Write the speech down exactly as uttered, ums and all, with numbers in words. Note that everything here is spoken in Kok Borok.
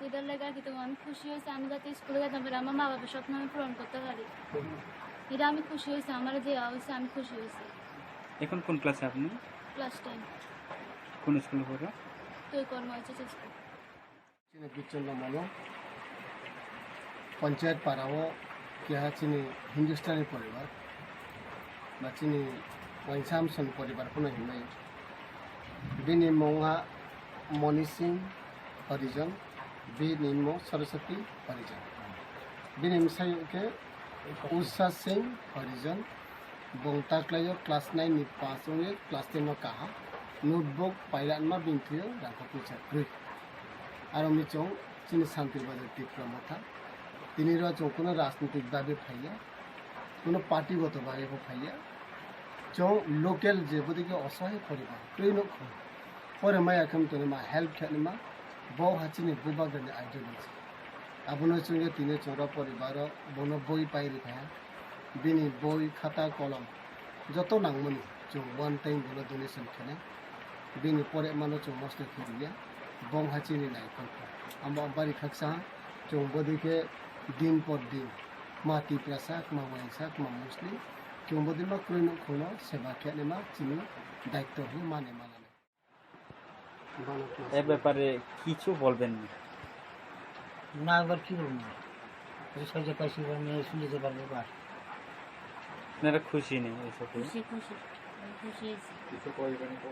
এটার লেগে আর কি, তো আমি খুশি হয়েছি, আমি যাতে স্কুলে যেতে পারি, আমার মা বাবার স্বপ্ন আমি পূরণ করতে পারি। এটা আমি খুশি হয়েছি, আমার যে হয়েছে, আমি খুশি হয়েছি। এখন কোন ক্লাসে আপনি? Class ten. কোন স্কুলে পড়ো? তো কর্ম হয়েছে school. Chini bichon no mano, panchayat para o keha chini Hindustani poribar, ba chini Wainsamson poribar phano hinmai. Bini mung ha Moni Singh Harijan, bini mung Saraswati Harijan. Bini bwsai khe Usha Singh Harijan, bong taklaio class nine ni pass wngwi class ten no kaha. Notebook pailai anma bini thwio rangkha pisa kwrwi. Aro michong chini Santir Bazar Tipra Motha. Tini ro chong kuno rajnitik babe phaiya, kuno party goto babe bo phaiya. Chong local je bodike osohai poribar twi nukho. Pore maya khe tini ma help khe ma bo ha chini bubagrani ideology. Abono chwngwi tini chwngno poribaro bono boi pai rikha. Bini boi, khata, kolom joto nangmani chwng one time bono donation khenai. Bini poremano chwng nosto khe rwya. Bong ha chini nai konkha. Amo bari khaksa ha chwng bodi khe din por din ma Tiprasa, ma Waisa, ma Muslim chwng bodi ma kwrwi nukhungno seba khenai ma chini daitto hwnwi mani ma lanai. এ ব্যাপারে কিছু বলবেন না? না, এবার কি বলবো? এই সব যে পাইছি, এবার নিয়ে শুনে যে পারবো, বাস। আপনারা খুশি নেই এসব? খুশি, খুশি। আমি খুশি হয়েছি। কিছু কইবেন তো?